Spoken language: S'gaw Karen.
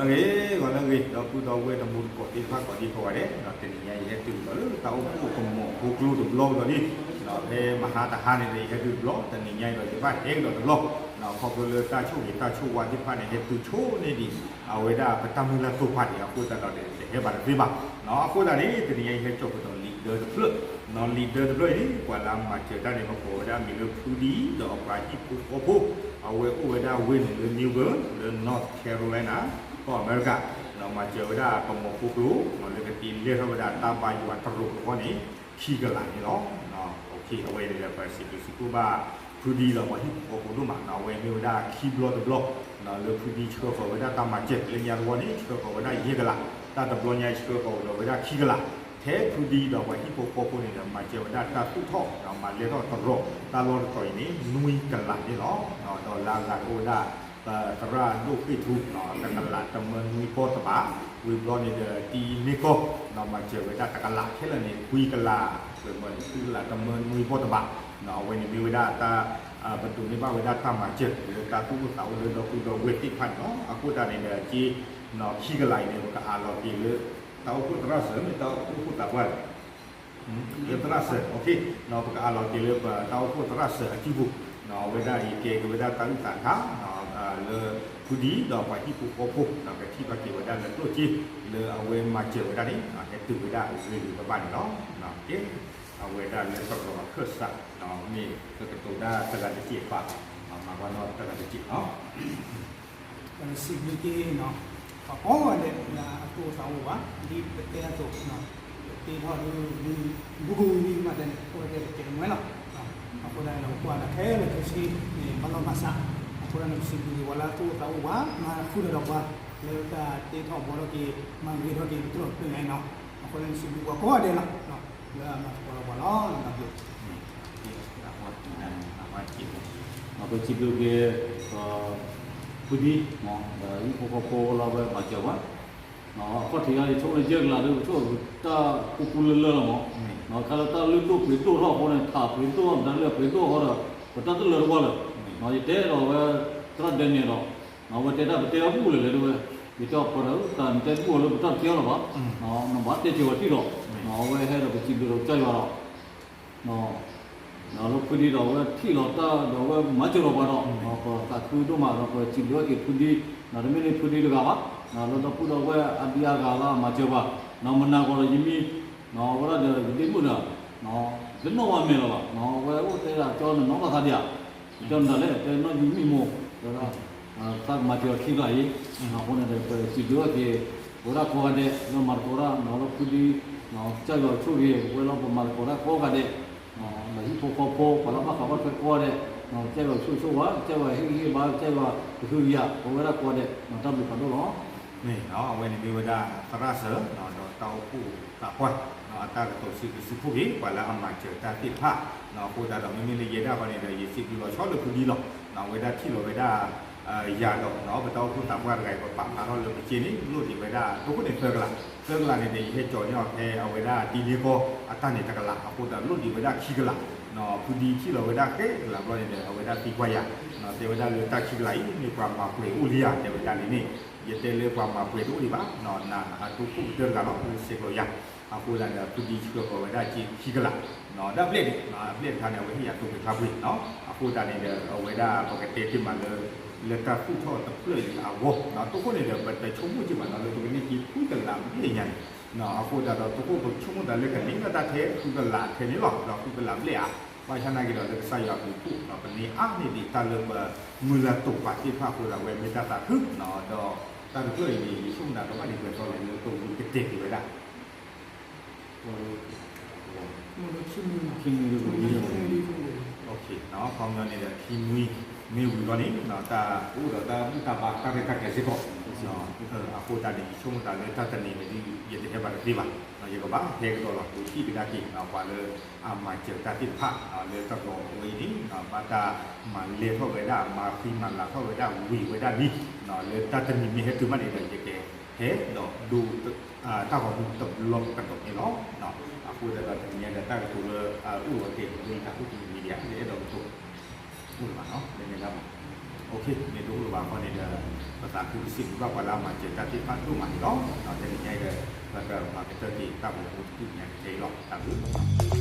ဂ့ၤ ဂီၤလၢအဂ့ၤ ဒီပုၢ်ဒီဝဲၢ်တံၤသကိးသ့ၣ်တဖၣ်ကိးဒံကိးဂၤဒဲး ဒီးတနံၤညါယဟဲတုၤကဒီးလၢတၢ်အိၣ်ဖှိၣ်ကမီၤဖိကျိတဘျီကဒီးလံ, ဒီးဖဲမဟါတဟါန့ၣ်ဒီးယဟဲတုၤတဘျီ တနံၤညါအံၤဒီးယဘၣ်ဟဲကဒီးတဘျီ, ခီဖျိလၢတၢ်ဆိၣ်ဂ့ၤတၢ်ဆိၣ်ဝါသ့ၣ်တဖၣ်န့ၣ် ဟဲတုၤဆိန့ၢ်ဒံး အဝဲဒၣ်ပတၢ်မုၢ်လၢ်တိာ်ပာ်ဒံးအဃိသတးဒီး တဟဲဘၣ်တသ့ဘၣ်, အဃိသတးန့ၣ် တနံၤညါယဟဲကၠီၤကဒီးလံာ်ဒၢတဖျၢၣ်, လံာ်ဒၢတဖျၢၣ်အံၤန့ၣ် ပှၤလၢအမၤစၢၤတၢ်န့ၣ် ပကိးဝဲဒၣ်မံၤလၢဖုဒံဒီးအပှၤဟံၣ်ဖိဃီဖိ, အဝဲအိၣ်ဝဲဒၣ်ဝ့ၢ်န့ၣ်လၢ New Bern လၢ North Carolina ကီၢ်အမဲရကၤ, မၤစၢၤဝဲဒၣ်ကမီၤဖိကျိ လၢကတ့လဲၢ်ထီၣ်ဝဲဒၣ်တၢ်ဘါယွၤတရိးအဂီၢ်န့ၣ် ခံကလးန့ၣ်လီၤ. အဝဲန့ၣ်ဒီးပစံးဘျုးစံးဖှိၣ်ဘၣ် ဖုဒံဒီးပှၤဟံၣ်ဖိဃီဖိဒိၣ်မး, အဝဲမ့ၢ်ဝဲဒၣ်ခံဘျီတဘျီ လၢဖုဒံဆှၢဃီၤဝဲဒၣ်တၢ်မၤစၢၤ လၢညါတဝီန့ၣ် ဆှၢဃီၤဝဲဒၣ်ယဲၢ်ကလး, တၢ်တဘျီညါဆှၢဃီၤဝဲဒီးဝဲဒၣ်ခံကလး, ထဲဖုဒံဒီးပှၤဟံၣ်ဖိဃီဖိန့ၣ်ဒီး မၤစၢၤဝဲဒၣ်တၢ်သူၣ်ထီၣ် မၤလဲၢ်ထီၣ်တရိး တၢ်လီၢ်တတီၤအံၤန့ၣ် နွံကလးန့ၣ်လီၤ. ဒီးလၢအဂၤတအိၣ်ဝဲဒၣ် ပသရၣ်ဒိၣ်ဃ့ၢ်ထူ တကလးတမၢနွံပီၢ်တဘး, ဝံၤဘျီန့ၣ်ဒီးတံၤမ့ၢ်ကီၢ် မၤစၢၤဝဲဒၣ်တကလး ခဲလၢာ်န့ၣ် ခွံကလး, ခွံကလးတမၢနွံပီၢ်တဘး, အဝဲန့ၣ်မ့ၢ်ဝဲဒၣ်တၢ် ပဒိးန့ၢ်ဘၣ်ဝဲဒၣ်တၢ်မၤစၢၤ လၢတၢ်သူၣ်အိၣ်သးအိၣ်လၢဒီပုၢ်ဒီဝဲၢ်သ့ၣ်တဖၣ်န့ၣ်လီၤ. အဃိသတးန့ၣ်ဒီး က့ ခံကလးအံၤန့ၣ် ပကအးလီၤက့ၤလၢ တၢ်အိၣ်ဖှိၣ်သရၣ်စၢၤ မ့ၢ်တၢ်အိၣ်ဖှိၣ်သးပှၢ် လၢသရၣ်စၢၤ ပကအးလီၤက့ၤလၢပတၢ်အိၣ်ဖှိၣ်သရၣ်စၢၤအစုပူၤ, အဝဲဒၣ်အံၤကဲက့ၤဝဲဒၣ်တၢ်အုၣ်သးခါ လၢဖုဒံဒီးပှၤဟံၣ်ဖိဃီဖိ ဒီးကထံၣ်ဘၣ်က့ၤဝဲဒၣ်လၢကျိၣ်စ့ လၢအဝဲမၤစၢၤဝဲဒၣ်န့ၣ် ဟဲတုၤဝဲဒၣ်ဂ့ၤဂ့ၤဘၣ်ဘၣ်န့ၣ်လီၤ. ကဲ အဝဲဒၣ်လၢတရီးအခၢၣ်စး မ့ၢ်ကကတိၤဒၣ်တဂၤတစဲးဘၣ်, မၤဘၣ်နီၢ်တဂၤတစဲးလီၤ. ပစံးဘျုးက့ၤ ပှၤကိးဂၤဒဲးလၢအသူၣ်အိၣ်သးအိၣ်ဘၣ်, ဒ်ပတဲအသိး ပတ့ထီၣ်ဒ် ဘူးကဝံၤမ့ၢ်မးတဲန့ၣ် အိၣ်ဝဲဒၣ်တကဲးတမှဲလီၤ. အဃိဒၣ်န့ၣ် ပကွၢ်ဒၣ်ခဲလၢာ်ခဲဆ့န့ၣ် ဘၣ်လီၢ်ဘၣ်စး, အဃိဒၣ်န့ၣ် ပစံးဘျုးက့ၤပှၤလၢအသူၣ်အိၣ်သးအိၣ်ဘၣ် မၤဃုာ်ဒီးပှၤ လၢတၢ်တ့ထီၣ်ဘှီထီၣ်က့ၤ မၤဂ့ၤထီၣ်က့ၤ ပတြီတဖျၢၣ်ညါအံၤနီၤ, အဃိဒၣ်န့ၣ် စံးဘျုးပှၤကိးဂၤဒဲးလီၤ လၢအမၤသကိးဒီးပှၤလီၤ. ပစံးဘျုးက့ၤ ဖုဒံ ဒီးဟံၣ်ဖိဃီဖိလၢအဝဲမၤစၢၤပှၤ, အခီၣ်ထံးအံၤ ယဆိကမိၣ်လၢယဲၢ်ကလးဒီး ပဆိကမိၣ်တၢ်ကူကူလၢလၢလီၤမး, ခါလၢတၢ်လုၢ်ဒိၣ်ပှ့ၤဒိၣ်ထီၣ်အဃိန့ၣ် ထးပှ့ၤဒိၣ်ထီၣ် မတၤလၢပှ့ၤဒိၣ်အဃိဒီး ပတၢ်တလၢာ်တဝီလၢၤ, ယတဲဒီးဝဲ သရၣ်ဒဲန့ၣ်ဒီး အဝဲတဲတၢ်ပတဲအဘူၣ်လၢၤလဲၣ်တဝဲ, ယတဲအီၤပှၤဒီးသးနတဲဘူၣ်အီၤလၢပတၢ်တကဲအီၤလီၤဘၣ်, နဘၣ်တဲက့ၤဝဲထံၣ်ဒီး အဝဲဟဲဒီးပစံးဘျုးဒီးကစၢ်ယွၤဒီး လၢဖုဒံဒီး အဝဲထံၣ်လီၤတၢ်ဒီးအဝဲမၤစၢၤလီၤပှၤဒီး ပသးခုဒိၣ်မးဒီးပစံးဘျုးက့ၤဖုဒံ, တမ့ၢ်လၢဖုဒံတဂၤဘၣ်, လၢဒီပုၢ်ဒီဝဲၢ်အဒံအါဂၤလၢအမၤစၢၤပှၤ, မနၤကီးဒီးယမံ အဝဲဒၣ်ဒီးယဒ့မုၣ်ဒီး တနီၣ်ဝဲမဲာ်လီၤဘၣ်, အဝဲအိၣ်တဲဒၣ်ကၠီနနီၢ်ဘၣ်သးဒံးဧါ, ကၠီနတၢ်လဲၣ် တဲနီၣ်ယမံမီၢ်, သးကမၤစၢၤအီၤခံကျါအံၤ, အဃိန့ၣ်ဒီး ပစံးဘျုးက့ၤ ပဝဲဒၣ်ကိးဂၤဒဲး လၢမၤသကိးတၢ် လၢဖုဒံ ကစၢ်ယွၤဆိၣ်ဂ့ၤ ပဝဲလၢပမၤသကိးတၢ်ကိးဂၤဒဲး, ဒီးဟံၣ်ဖိဃီဖိ ပှၤလၢဘၣ်ဃးဘၣ်ထွဲကိးဂၤဒဲး, ကစၢ်ယွၤဆိၣ်ဂ့ၤဆိၣ်ဝါ ကစၢ်ယွၤဟ့ၣ်ဂံၢ်ဟ့ၣ်ဘါ ကစၢ်ယွၤကဟုကယာ် ပဝဲဒၣ်ကိးဂၤဒဲး တၢ်ဘျုးဖးဒိၣ်လီၤ. မ့ၢ်အဝဲန့ၣ်မ့ၢ်ဝဲဒၣ်သရၣ်စၢၤ ဒီးတၢ်အိၣ်ဖှိၣ်သးပှၢ် အတၢ်ကတိၤစံးဘျုးစံးဖှိၣ်က့ၤ ပှၤလၢအမၤစၢၤတၢ်သ့ၣ်တဖၣ်, အဃိသတးဒီး မ့မ့ၢ်လၢယဲဒၣ်ဃီန့ၣ်ဒီး ယစံးဘျုးလီၤဆီလၢဖုဒံလီၤ, အဝဲဒၣ်ထံၣ်လီၤဝဲဒၣ် ယၤဒီး ပတၢ်အိၣ်ဖှိၣ်သးပှၢ်တဂၤအံၤ ပပာ်ဖျါထီၣ်လၢပစ့န့ၣ် လိၣ်ဒံးဝဲဒၣ် တိခိၣ်န့ၣ်သၢကလး, သၢကလးန့ၣ်ဒီး ယဟဲကၠီၤန့ၢ်အီၤဖဲအဝဲဒၣ်တံၤလ့ကီၢ်အတၢ်န့ၣ်တကလး, အဃိသတးလိၣ်ဒံးဝဲဒၣ်ခံကလး, ဖုဒံထံၣ်လီၤဝဲဒၣ်ဃဲကလးဘျီန့ၣ်ဒီး အဝဲဒၣ်သံကွၢ်ယၤ, တဲဝဲဒၣ်လၢတၢ်ခံကလးအံၤ မ့ၢ်ပှၤမၤပှဲၤအိၣ်လံဧါ တဲဝဲဒၣ်န့ၣ်န့ၣ်, ယတဲလၢပှၤမၤပှဲၤတအိၣ်ဒံးဘၣ်, နတိခိၣ်ကတၢၢ်တဂၤလီၤ လၢစဲးကျိးယၤ, အဃိသတးဒီး ဖုဒံဆှၢဃီၤဝဲဒၣ်က့ခံကလး, ဒၣ်ဘျဲၣ်ဒံး, ဘျဲၣ်တခါန့ၣ် အဝဲဟ့ၣ်ယၤသိပှ့ၤခါပှ့ၤ, အဃိသတးန့ၣ်ဒီး အဝဲဒၣ်ပကတဲတ့ၢ်မးလၢ လၢတၢ်သူၣ်ထီၣ်တဖျၢၣ်အံၤအဂီၢ်, တိခိၣ်န့ၣ်ဒီး ပတဆိကမိၣ်က့ၤဘၣ်နီၤ လၢပကန့ၢ်က့ၤဃုကလးဘျဲၣ်ညါန့ၣ်, အဃိသတးဒီး တိခိၣ်ပဆိကမိၣ်သးလၢကန့ၢ်ဘၣ်တၢ်ထဲဃုကလးထဲန့ၣ်လီၤ, ဒီးဃုကလးဘျဲၣ်ဧါ, ဘၣ်ဆၣ်နာ်က့ၤဒီးလၢကစၢ်ယွၤအဘျုးအဖှိၣ် ပန့ၢ်အါန့ၢ်ဒံးတၢ်လၢပမုၢ်လၢ်တိာ်ပာ်သ့ၣ်တဖၣ်အဃိသတး အဝဲမ့ၢ်တၢ်သးခု, ဒီးတၢ်တဖျၢၣ်အံၤန့ၣ် ယဆိကမိၣ်သးကဘၣ်ဒံးပှဲၤသီလဲၣ်လၢပဝံၤကတဲာ်က့ၤဝဲဒၣ် ခံနွံ, ခီပညီန့ၣ်ဒီး ခံနွံမ့ၢ်ဝံၤဘျီန့ၣ် တၢ်အိၣ်ဒီးတၢ်ဘူၣ်တၢ်ဘါတၢ်ရဲၣ်တၢ်ကျဲၤစ့ၢ်ကီး, အဃိသတးန့ၣ် ယဆိကမိၣ်သးလၢတၢ်တနံၤန့ၣ် ယတဟဲဘၣ်တသ့ဘၣ်, ယကဘၣ်ဟဲကဒီးလီၤ ဒိးထံၣ်ကဒါက့ၤ ပှၤလၢအမၤစၢၤတၢ်သ့ၣ်တဖၣ် လၢတၢ်ကီဝဲအံၤန့ၣ် ဘၣ်တၢ်မၤလဲၤထီၣ်ဝဲဒၣ် မၤဃံမၤလၤထီၣ်ဝဲဒၣ် ဝံၤဝဲဒၣ်လံ, လၢတၢ်တနံၤမ့ၢ်ဟဲတုၤမးန့ၣ်ဒီး ယကဟဲဒီးဒိ တၢ်ဂီၤမူတဘျီကဒီးန့ၣ်လီၤ. အဃိသတးဒီးတနံၤညါဒီးတၢ်ကတိၤလၢအအိၣ်လီၤတဲာ်လၢတၢ်အိၣ်တနံၤမံၤဒံး ယအဲၣ်ဒိးကတိၤ အိၣ်လၢၤဘၣ်နီၤ လၢန့ၣ်လၢ မ့ၢ်တအိၣ်လၢၤဘၣ်အဃိန့ၣ်ဒီး ပသးခုပစံးဘျုးဘၣ်ပှၤလၢအမၤစၢၤတၢ်သ့ၣ်တဖၣ်ဒိၣ်မးန့ၣ်လီၤ. တနံၤညါအံၤဒီး ပကမၤကတၢၢ်က့ၤတၢ်ဂီၤမူတဖုညါကဲအံၤလီၤ. တၢ်ဘျုး